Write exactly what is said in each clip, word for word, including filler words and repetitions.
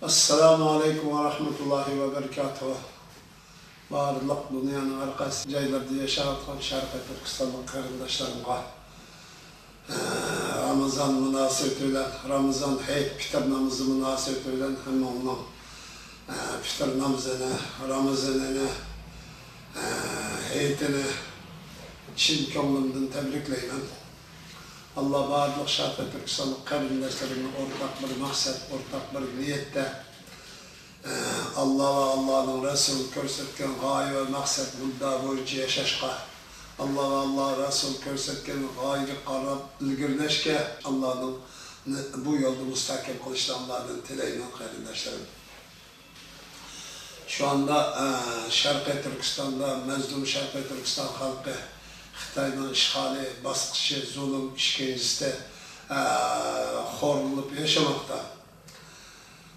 ئەسسالامۇ ئەلەيكۇم ۋە رەھمەتۇللاھى ۋە بەرىكاتۇھۇ. بارلىق دۇنيانىڭ ھەر قايسى جايلىرىدا ياشاۋاتقان شەرقىي تۈركىستانلىق قېرىنداشلىرىمغا، ئە، رامىزان مۇناسىۋىتى بىلەن، رامىزان ھېيت پىتىر نامىزى مۇناسىۋىتى بىلەن ھەممىڭلارنىڭ، ئە، پىتىر نامىزىنى، رامىزىنىنى، ئە، ھېيتىنى چىن كۆڭلۈمدىن تەبرىكلەيمەن. ئاللا بارلىق شەرقىي تۈركىستانلىق قېرىنداشلىرىمنى ئورتاق بىر مەقسەت، ئورتاق بىر نىيەتتە، ئاللا ۋە ئاللانىڭ رەسۇلى كۆرسەتكەن غايە ۋە مەقسەت مۇددىئا بويىچە ياشاشقا، ئاللا ۋە ئاللا رەسۇلى كۆرسەتكەن غايىگە قاراپ ئىلگىرىلەشكە، ئاللانىڭ بۇ يولدا مۇستەھكەم قىلىشىنى ئاللادىن تىلەيمەن، قېرىنداشلىرىم. شۇ ئاندا، ئە، شەرقىي تۈركىستاندا، مەزلۇم شەرقىي تۈركىستان خەلقى خىتاينىڭ ئىشغالى، باسقۇچى، زۇلۇم، ئىشكەنجىسىدە، ئە، خورلىنىپ ياشىماقتا.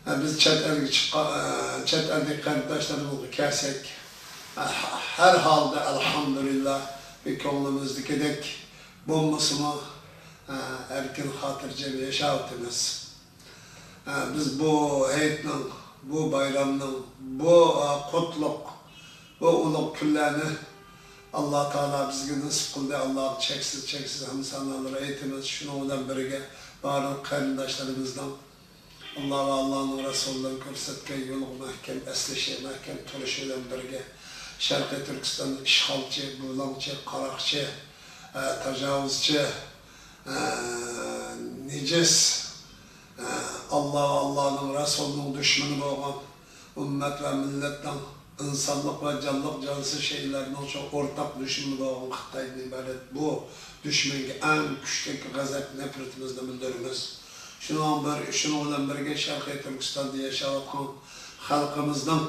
ئە، بىز چەت ئەلگە چىققان، ئە، چەت ئەلدىكى قېرىنداشلىرىمىزغا كەلسەك، ئە، ھەر ھالدا ئەلھەمدۇلىللا، بىر كۆڭلىمىزدىكىدەك بولمىسىمۇ، ئە، ئەركىن خاتىرجەم ياشاۋاتىمىز. ئە، بىز بۇ ھېيتنىڭ، بۇ بايرامنىڭ، بۇ، ئە، قۇتلۇق، بۇ ئۇلۇغ كۈنلەرنى ئاللا تائالا بىزگە نېسىپ قىلدى. ئاللاغا چەكسىز، چەكسىز ھەمدۇ سانالار ئېيتىمىز. شۇنىڭ بىلەن بىرگە، بارلىق قېرىنداشلىرىمىزنىڭ ئاللا ۋە ئاللانىڭ رەسۇلىدىن كۆرسەتكەن يولىغا مەھكەم ئەسلىشى، مەھكەم تۇرۇشى بىلەن بىرگە، شەرقىي تۈركىستاندا ئىشغالچى، بۇلاڭچى، قاراقچى، ئە، تاجاۋۇزچى، ئە، نىجىس، ئە، ئاللا ۋە ئاللانىڭ رەسۇلىنىڭ دۈشمىنى بولغان، ئۈممەت ۋە مىللەتنىڭ، ئىنسانلىق ۋە جانلىق جانسىز شەيئىلەرنىڭ شۇ ئورتاق دۈشمىنى بولغان خىتايدىن ئىبارەت بۇ دۈشمەنگە ئەڭ كۈچلۈك غەزەپ، نەپرىتىمىزنى بىلدۈرىمىز. شۇنىڭ بىر، شۇنىڭ بىلەن بىرگە، شەرقىي تۈركىستاندا ياشاۋاتقان خەلقىمىزنىڭ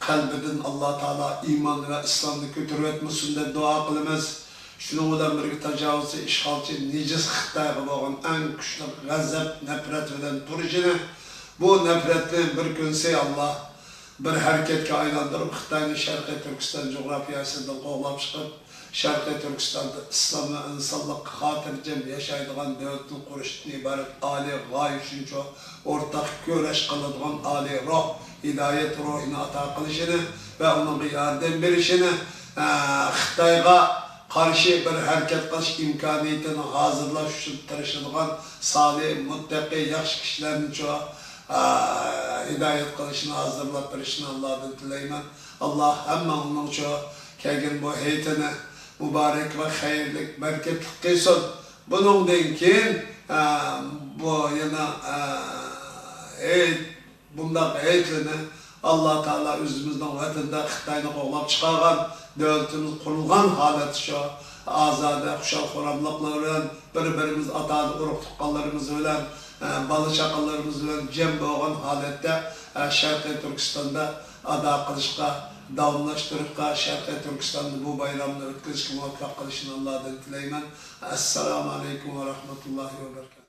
قەلبىدىن ئاللا تائالا ئىمان ۋە ئىسلامنى كۆتۈرۈۋەتمىسۇن دەپ دۇئا قىلىمىز. شۇنىڭ بىلەن بىرگە، تاجاۋۇزچى، ئىشغالچى، نىجىس خىتايغا بولغان ئەڭ كۈچلۈك غەزەپ، نەپرەت بىلەن تۇرۇشىنى، بۇ نەپرەتنى بىر كۈنسى ئاللا بىر ھەرىكەتكە ئايلاندۇرۇپ، خىتاينى شەرقىي تۈركىستان جۇغراپىيەسىدىن قوغلاپ چىقىپ، شەرقىي تۈركىستاندا ئىسلام ۋە ئىنسانلىققا خاتىرجەم ياشايدىغان دۆلەتنى قۇرۇشتىن ئىبارەت ئالىي غايە ئۈچۈن شۇ ئورتاق كۈرەش قىلىدىغان ئالىي روھ، ھىدايەت روھىنى ئاتا قىلىشىنى ۋە ئۇنىڭغا ياردەم بېرىشىنى، ئە، خىتايغا قارشى بىر ھەرىكەت قىلىش ئىمكانىيىتىنى ھازىرلاش ئۈچۈن تىرىشىدىغان سالىھ، مۇتتەقى، ياخشى كىشىلەرنى شۇ، ئە، ھىدايەت قىلىشىنى، ھازىرلاپ بېرىشىنى ئاللادىن تىلەيمەن. ئاللا ھەممىڭلارنىڭ شۇ كەلگەن بۇ ھېيتىنى مۇبارەك ۋە خەيرلىك، بەرىكەتلىك قىلسۇن. بۇنىڭدىن كېيىن، ئە، بۇ يەنە، ئە، ھېيت، بۇنداق ھېيتلىرىنى ئاللا تائالا ئۆزىمىزنىڭ ۋەتىنىدە خىتاينى قوغلاپ چىقارغان، دۆلىتىمىز قۇرۇلغان ھالەتتە شۇ ئازادە، خۇشال-خۇراملىقلار بىلەن، بىر-بىرىمىز، ئاتا-ئانا، ئۇرۇق-تۇغقانلىرىمىز بىلەن، ئە، بالا-چاقىلىرىمىز بىلەن جەم بولغان ھالەتتە، ئە، شەرقىي تۈركىستاندا ئادا قىلىشقا، داۋاملاشتۇرۇشقا، شەرقىي تۈركىستاندا بۇ بايرامنى ئۆتكۈزۈشكە مۇۋەپپەق قىلىشىنى ئاللادىن تىلەيمەن. ئەسسالامۇ ئەلەيكۇم ۋە رەھمەتۇللاھى ۋە بەرىكاتۇھ.